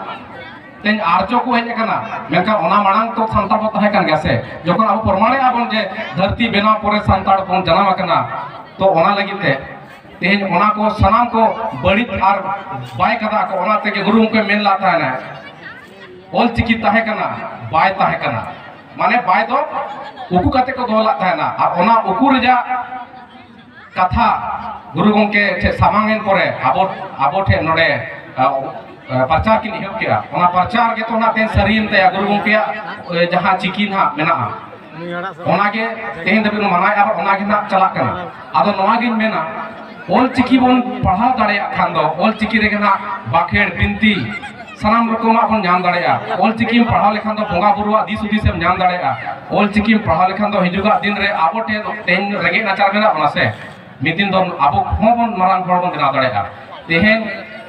ᱛᱮᱦᱮᱧ ᱟᱨᱡᱚ ᱠᱚ ᱦᱮᱡ ᱟᱠᱟᱱᱟ, ᱢᱮᱱᱠᱷᱟᱱ ᱚᱱᱟ ᱢᱟᱲᱟᱝ ᱛᱚ ᱥᱟᱱᱛᱟᱲ ᱵᱚ ᱛᱟᱦᱮᱸ ᱠᱟᱱ ᱜᱮᱭᱟ ᱥᱮ? ᱡᱚᱠᱷᱚᱱ ᱟᱵᱚ ᱯᱨᱚᱢᱟᱬᱮᱜᱼᱟ ᱵᱚᱱ ᱡᱮ ᱫᱷᱟᱹᱨᱛᱤ ᱵᱮᱱᱟᱣ ᱯᱚᱨᱮ ᱥᱟᱱᱛᱟᱲ ᱵᱚᱱ ᱡᱟᱱᱟᱢ ᱟᱠᱟᱱᱟ, ᱛᱚ ᱚᱱᱟ ᱞᱟᱹᱜᱤᱫ ᱛᱮ ᱛᱮᱦᱮᱧ ᱚᱱᱟ ᱠᱚ ᱥᱟᱱᱟᱢ ᱠᱚ ᱵᱟᱹᱲᱤᱡ ᱟᱨ ᱵᱟᱭ ᱠᱟᱫᱟ ᱠᱚ, ᱚᱱᱟ ᱛᱮᱜᱮ ᱜᱩᱨᱩ ᱜᱚᱢᱠᱮ ᱢᱮᱱ ᱞᱟᱜ ᱛᱟᱦᱮᱱᱟ, ᱚᱞ ᱪᱤᱠᱤ ᱛᱟᱦᱮᱸ ᱠᱟᱱᱟ, ᱵᱟᱭ ᱛᱟᱦᱮᱸ ᱠᱟᱱᱟ, ᱢᱟᱱᱮ ᱵᱟᱭ ᱫᱚ ᱩᱠᱩ ᱠᱟᱛᱮ ᱠᱚ ᱫᱚᱦᱚ ᱞᱟᱜ ᱛᱟᱦᱮᱱᱟ᱾ ᱟᱨ ᱚᱱᱟ ᱩᱠᱩ ᱨᱮᱭᱟᱜ ᱠᱟᱛᱷᱟ ᱜᱩᱨᱩ ᱜᱚᱢᱠᱮ ᱴᱷᱮᱱ ᱥᱟᱢᱟᱝ ᱮᱱ ᱯᱚᱨᱮ ᱟᱵᱚ, ᱟᱵᱚ ᱴᱷᱮᱱ ᱱᱚᱰᱮ, ᱟ, ᱟ, ᱯᱨᱚᱪᱟᱨ ᱠᱤᱱ ᱮᱦᱚᱵ ᱠᱮᱜᱼᱟ᱾ ᱚᱱᱟ ᱯᱨᱚᱪᱟᱨ ᱜᱮᱛᱚ ᱱᱟᱜ ᱛᱮᱦᱮᱧ ᱥᱟᱹᱨᱤᱭᱮᱱ ᱛᱟᱭᱟ ᱜᱩᱨᱩ ᱜᱚᱢᱠᱮᱭᱟᱜ, ᱮ, ᱡᱟᱦᱟᱸ ᱪᱤᱠᱤ ᱱᱟᱜ ᱢᱮᱱᱟᱜᱼᱟ, ᱚᱱᱟᱜᱮ ᱛᱮᱦᱮᱧ ᱫᱷᱟᱹᱵᱤᱡ ᱵᱚᱱ ᱢᱟᱱᱟᱣᱮᱫᱼᱟ ᱟᱨ ᱚᱱᱟᱜᱮ ᱱᱟᱜ ᱪᱟᱞᱟᱜ ᱠᱟᱱᱟ᱾ ᱟᱫᱚ ᱱᱚᱣᱟᱜᱤᱧ ᱢᱮᱱᱟ, ᱚᱞ ᱪᱤᱠᱤ ᱵᱚᱱ ᱯᱟᱲᱦᱟᱣ ᱫᱟᱲᱮᱭᱟᱜ ᱠᱷᱟᱱ ᱫᱚ ᱚᱞ ᱪᱤᱠᱤ ᱨᱮᱜᱮ ᱱᱟᱜ ᱵᱟᱸᱠᱷᱮᱲ, ᱵᱤᱱᱛᱤ, ᱥᱟᱱᱟᱢ ᱨᱚᱠᱚᱢᱟᱜ ᱵᱚᱱ ᱧᱟᱢ ᱫᱟᱲᱮᱭᱟᱜᱼᱟ᱾ ᱚᱞ ᱪᱤᱠᱤᱢ ᱯᱟᱲᱦᱟᱣ ᱞᱮᱠᱷᱟᱱ ᱫᱚ ᱵᱚᱸᱜᱟ ᱵᱩᱨᱩᱣᱟᱜ ᱫᱤᱥ ᱦᱩᱫᱤᱥᱮᱢ ᱧᱟᱢ ᱫᱟᱲᱮᱭᱟᱜᱼᱟ᱾ ᱚᱞ ᱪᱤᱠᱤᱢ ᱯᱟᱲᱦᱟᱣ ᱞᱮᱠᱷᱟᱱ ᱫᱚ ᱦᱤᱡᱩᱜᱟᱜ ᱫᱤᱱ ᱨᱮ ᱟᱵᱚ ᱴᱷᱮᱱ ᱛᱮᱦᱮᱧ ᱨᱮᱸᱜᱮᱡ ᱱᱟᱪᱟᱨ ᱢᱮᱱᱟᱜ ᱵᱚᱱᱟ ᱥᱮ, ᱢᱤᱫ ᱫᱤᱱ ᱫᱚ ᱟᱵᱚ ᱦᱚᱸ ᱵᱚᱱ ᱢᱟᱨᱟᱝ ᱦᱚᱲ ᱵᱚᱱ ᱵᱮᱱᱟᱣ ᱫᱟᱲᱮᱭᱟᱜᱼᱟ᱾ ᱛᱮᱦᱮᱧ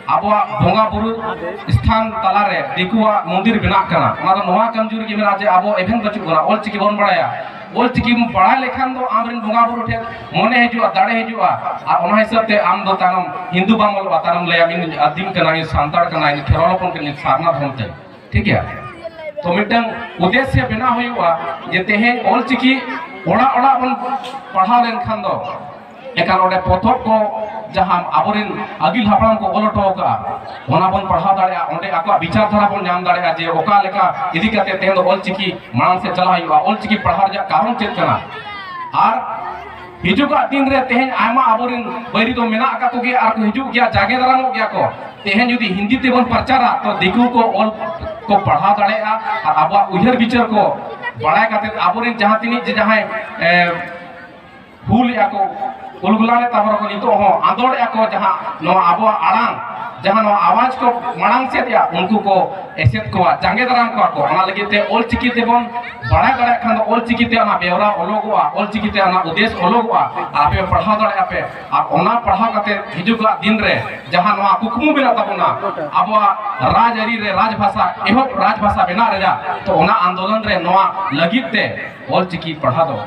ᱟᱵᱚᱣᱟᱜ ᱵᱚᱸᱜᱟ ᱵᱩᱨᱩ ᱥᱛᱷᱟᱱ ᱛᱟᱞᱟᱨᱮ ᱫᱤᱠᱩᱣᱟᱜ ᱢᱚᱱᱫᱤᱨ ᱵᱮᱱᱟᱜ ᱠᱟᱱᱟ, ᱚᱱᱟ ᱫᱚ ᱱᱚᱣᱟ ᱠᱟᱹᱢᱡᱩᱨ ᱜᱮ ᱢᱮᱱᱟᱜᱼᱟ ᱡᱮ ᱟᱵᱚ ᱮᱵᱷᱮᱱ ᱵᱟᱹᱪᱩᱜ ᱵᱚᱱᱟ, ᱚᱞ ᱪᱤᱠᱤ ᱵᱚᱱ ᱵᱟᱲᱟᱭᱟ᱾ ᱚᱞ ᱪᱤᱠᱤᱢ ᱵᱟᱲᱟᱭ ᱞᱮᱠᱷᱟᱱ ᱫᱚ ᱟᱢᱨᱮᱱ ᱵᱚᱸᱜᱟ ᱵᱩᱨᱩ ᱴᱷᱮᱱ ᱢᱚᱱᱮ ᱦᱤᱡᱩᱜᱼᱟ, ᱫᱟᱲᱮ ᱦᱤᱡᱩᱜᱼᱟ, ᱟᱨ ᱚᱱᱟ ᱦᱤᱥᱟᱹᱵ ᱛᱮ ᱟᱢ ᱫᱚ ᱛᱟᱭᱱᱚᱢ ᱦᱤᱱᱫᱩ ᱵᱟᱢ ᱚᱞᱚᱜᱼᱟ, ᱛᱟᱭᱱᱚᱢ ᱞᱟᱹᱭᱟᱢ ᱤᱧ ᱟᱹᱫᱤᱢ ᱠᱟᱱᱟ, ᱤᱧ ᱥᱟᱱᱛᱟᱲ ᱠᱟᱱᱟ, ᱤᱧ ᱠᱷᱮᱨᱣᱟᱞ ᱦᱚᱯᱚᱱ ᱠᱟᱹᱱᱟᱹᱧ, ᱥᱟᱨᱱᱟ ᱫᱷᱚᱨᱚᱢ ᱛᱮ, ᱴᱷᱤᱠ ᱜᱮᱭᱟ᱾ ᱛᱚ ᱢᱤᱫᱴᱟᱝ ᱩᱫᱮᱥᱭᱚ ᱵᱮᱱᱟᱣ ᱦᱩᱭᱩᱜᱼᱟ ᱡᱮ ᱛᱮᱦᱮᱧ ᱚᱞ ᱪᱤᱠᱤ ᱚᱲᱟᱜ ᱚᱲᱟᱜ ᱵᱚᱱ ᱯᱟᱲᱦᱟᱣ ᱞᱮᱱᱠᱷᱟᱱ ᱫᱚ ᱮᱠᱟᱞ ᱚᱸᱰᱮ ᱯᱚᱛᱚᱵ ᱠᱚ ᱡᱟᱦᱟᱸ ᱟᱵᱚᱨᱮᱱ ᱟᱹᱜᱤᱞ ᱦᱟᱯᱲᱟᱢ ᱠᱚ ᱚᱞ ᱦᱚᱴᱚ ᱟᱠᱟᱫᱼᱟ, ᱚᱱᱟ ᱵᱚᱱ ᱯᱟᱲᱦᱟᱣ ᱫᱟᱲᱮᱭᱟᱜᱼᱟ, ᱚᱸᱰᱮ ᱟᱠᱚᱣᱟᱜ ᱵᱤᱪᱟᱨ ᱫᱷᱟᱨᱟ ᱵᱚᱱ ᱧᱟᱢ ᱫᱟᱲᱮᱭᱟᱜᱼᱟ ᱡᱮ ᱚᱠᱟ ᱞᱮᱠᱟ ᱤᱫᱤ ᱠᱟᱛᱮ ᱛᱮᱦᱮᱧ ᱫᱚ ᱚᱞ ᱪᱤᱠᱤ ᱢᱟᱲᱟᱝ ᱥᱮᱫ ᱪᱟᱞᱟᱣ ᱦᱩᱭᱩᱜᱼᱟ, ᱚᱞ ᱪᱤᱠᱤ ᱯᱟᱲᱦᱟᱣ ᱨᱮᱭᱟᱜ ᱠᱟᱨᱚᱱ ᱪᱮᱫ ᱠᱟᱱᱟ᱾ ᱟᱨ ᱦᱤᱡᱩᱜᱟᱜ ᱫᱤᱱ ᱨᱮ ᱛᱮᱦᱮᱧ ᱟᱭᱢᱟ ᱟᱵᱚᱨᱮᱱ ᱵᱟᱹᱭᱨᱤ ᱫᱚ ᱢᱮᱱᱟᱜ ᱟᱠᱟᱫ ᱠᱚᱜᱮᱭᱟ ᱟᱨ ᱠᱚ ᱦᱤᱡᱩᱜ ᱜᱮᱭᱟ, ᱡᱟᱸᱜᱮ ᱫᱟᱨᱟᱢᱚᱜ ᱜᱮᱭᱟ ᱠᱚ᱾ ᱛᱮᱦᱮᱧ ᱡᱩᱫᱤ ᱦᱤᱱᱫᱤ ᱛᱮᱵᱚᱱ ᱯᱨᱚᱪᱟᱨᱟ ᱛᱚ ᱫᱤᱠᱩ ᱠᱚ ᱚᱞ ᱠᱚ ᱯᱟᱲᱦᱟᱣ ᱫᱟᱲᱮᱭᱟᱜᱼᱟ ᱟᱨ ᱟᱵᱚᱣᱟᱜ ᱩᱭᱦᱟᱹᱨ ᱵᱤᱪᱟᱹᱨ ᱠᱚ ᱵᱟᱲᱟᱭ ᱠᱟᱛᱮ ᱟᱵᱚᱨᱮᱱ ᱡᱟᱦᱟᱸ ᱛᱤᱱᱟᱹᱜ ᱡᱮ ᱡᱟᱦᱟᱸᱭ, ᱮ, ᱦᱩᱞ ᱮᱫᱼᱟ ᱠᱚ, ᱩᱞᱜᱩᱞᱟᱱ ᱮᱫ ᱛᱟᱵᱚᱱᱟ ᱠᱚ, ᱱᱤᱛᱚᱜ ᱦᱚᱸ ᱟᱸᱫᱳᱲ ᱮᱫᱼᱟ ᱠᱚ ᱡᱟᱦᱟᱸ ᱱᱚᱣᱟ ᱟᱵᱚᱣᱟᱜ ᱟᱲᱟᱝ, ᱡᱟᱦᱟᱸ ᱱᱚᱣᱟ ᱟᱣᱟᱡᱽ ᱠᱚ ᱢᱟᱲᱟᱝ ᱥᱮᱫ ᱮᱫᱼᱟ, ᱩᱱᱠᱩ ᱠᱚ ᱮᱥᱮᱫ ᱠᱚᱣᱟ, ᱡᱟᱸᱜᱮ ᱫᱟᱨᱟᱢ ᱠᱚᱣᱟ ᱠᱚ᱾ ᱚᱱᱟ ᱞᱟᱹᱜᱤᱫ ᱛᱮ ᱚᱞ ᱪᱤᱠᱤ ᱛᱮᱵᱚᱱ ᱵᱟᱲᱟᱭ ᱫᱟᱲᱮᱭᱟᱜ ᱠᱷᱟᱱ ᱫᱚ ᱚᱞ ᱪᱤᱠᱤ ᱛᱮ ᱚᱱᱟ ᱵᱮᱣᱨᱟ ᱚᱞᱚᱜᱚᱜᱼᱟ, ᱚᱞ ᱪᱤᱠᱤ ᱛᱮ ᱚᱱᱟ ᱩᱫᱮᱥ ᱚᱞᱚᱜᱚᱜᱼᱟ, ᱟᱨ ᱟᱯᱮ ᱯᱟᱲᱦᱟᱣ ᱫᱟᱲᱮᱭᱟᱜᱼᱟ ᱯᱮ᱾ ᱟᱨ ᱚᱱᱟ ᱯᱟᱲᱦᱟᱣ ᱠᱟᱛᱮ ᱦᱤᱡᱩᱜᱟᱜ ᱫᱤᱱ ᱨᱮ ᱡᱟᱦᱟᱸ ᱱᱚᱣᱟ ᱠᱩᱠᱢᱩ ᱢᱮᱱᱟᱜ ᱛᱟᱵᱚᱱᱟ, ᱟᱵᱚᱣᱟᱜ ᱨᱟᱡᱽᱟᱹᱨᱤ ᱨᱮ ᱨᱟᱡᱽᱵᱷᱟᱥᱟ, ᱮᱦᱚᱵ ᱨᱟᱡᱽᱵᱷᱟᱥᱟ ᱵᱮᱱᱟᱜ ᱨᱮᱭᱟᱜ, ᱛᱚ ᱚᱱᱟ ᱟᱱᱫᱳᱞᱚᱱ ᱨᱮ ᱱᱚᱣᱟ ᱞᱟᱹᱜᱤᱫ ᱛᱮ ᱚᱞ ᱪᱤᱠᱤ ᱯᱟᱲᱦᱟᱣ ᱫᱚ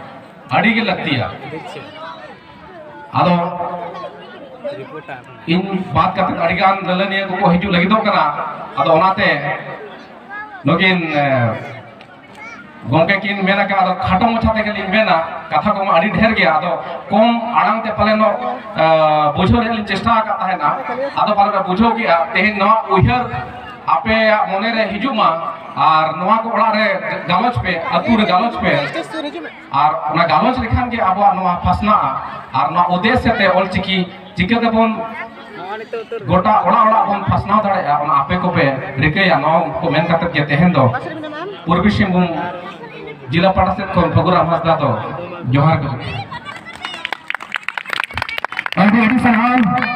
ᱟᱹᱰᱤ ᱜᱮ ᱞᱟᱹᱠᱛᱤᱭᱟ᱾ ᱟᱫᱚ ᱤᱧ ᱵᱟᱫ ᱠᱟᱛᱮ ᱟᱹᱰᱤᱜᱟᱱ ᱞᱟᱹᱞᱟᱹᱱᱤᱭᱟᱹ ᱠᱚᱠᱚ ᱦᱤᱡᱩᱜ ᱞᱟᱹᱜᱤᱫᱚᱜ ᱠᱟᱱᱟ᱾ ᱟᱫᱚ ᱚᱱᱟᱛᱮ ᱱᱩᱠᱤᱱ, ᱮ, ᱜᱚᱢᱠᱮ ᱠᱤᱱ ᱢᱮᱱ ᱟᱠᱟᱫ, ᱟᱫᱚ ᱠᱷᱟᱴᱚ ᱢᱟᱪᱷᱟ ᱛᱮᱜᱮ ᱞᱤᱧ ᱢᱮᱱᱟ, ᱠᱟᱛᱷᱟ ᱠᱚᱢᱟ ᱟᱹᱰᱤ ᱰᱷᱮᱨ ᱜᱮᱭᱟ, ᱟᱫᱚ ᱠᱚᱢ ᱟᱲᱟᱝ ᱛᱮ ᱯᱟᱞᱮᱱᱚᱜ, ᱮ, ᱵᱩᱡᱷᱟᱹᱣ ᱨᱮᱭᱟᱜ ᱞᱤᱧ ᱪᱮᱥᱴᱟ ᱟᱠᱟᱫ ᱛᱟᱦᱮᱱᱟ, ᱟᱫᱚ ᱯᱟᱞᱮ ᱯᱮ ᱵᱩᱡᱷᱟᱹᱣ ᱠᱮᱜᱼᱟ᱾ ᱛᱮᱦᱮᱧ ᱱᱚᱣᱟ ᱩᱭᱦᱟᱹᱨ ᱟᱯᱮᱭᱟᱜ ᱢᱚᱱᱮ ᱨᱮ ᱦᱤᱡᱩᱜ ᱢᱟ, ᱟᱨ ᱱᱚᱣᱟ ᱠᱚ ᱚᱲᱟᱜ ᱨᱮ ᱜᱟᱞᱚᱪ ᱯᱮ, ᱟᱹᱛᱩ ᱨᱮ ᱜᱟᱞᱚᱪ ᱯᱮ, ᱟᱨ ᱚᱱᱟ ᱜᱟᱞᱚᱪ ᱞᱮᱠᱷᱟᱱ ᱜᱮ ᱟᱵᱚᱣᱟᱜ ᱱᱚᱣᱟ ᱯᱟᱥᱱᱟᱜᱼᱟ᱾ ᱟᱨ ᱱᱚᱣᱟ ᱩᱫᱮᱥᱥᱚ ᱛᱮ ᱚᱞᱪᱤᱠᱤ ᱪᱤᱠᱟᱹ ᱛᱮᱵᱚᱱ ᱜᱚᱴᱟ ᱚᱲᱟᱜ ᱚᱲᱟᱜ ᱵᱚᱱ ᱯᱟᱥᱱᱟᱣ ᱫᱟᱲᱮᱭᱟᱜᱼᱟ, ᱚᱱᱟ ᱟᱯᱮ ᱠᱚᱯᱮ ᱨᱤᱠᱟᱹᱭᱟ᱾ ᱱᱚᱣᱟ ᱠᱚ ᱢᱮᱱ ᱠᱟᱛᱮ ᱜᱮ ᱛᱮᱦᱮᱧ ᱫᱚ ᱯᱩᱨᱵᱤ ᱥᱤᱝᱵᱷᱩᱢ ᱡᱮᱞᱟ ᱯᱟᱦᱴᱟ ᱥᱮᱫ ᱠᱷᱚᱱ ᱯᱷᱟᱹᱜᱩᱨᱟᱢ ᱦᱟᱸᱥᱫᱟ ᱫᱚ ᱡᱚᱦᱟᱨ ᱜᱮ᱾ ᱟᱹᱰᱤ ᱟᱹᱰᱤ ᱥᱟᱨᱦᱟᱣ᱾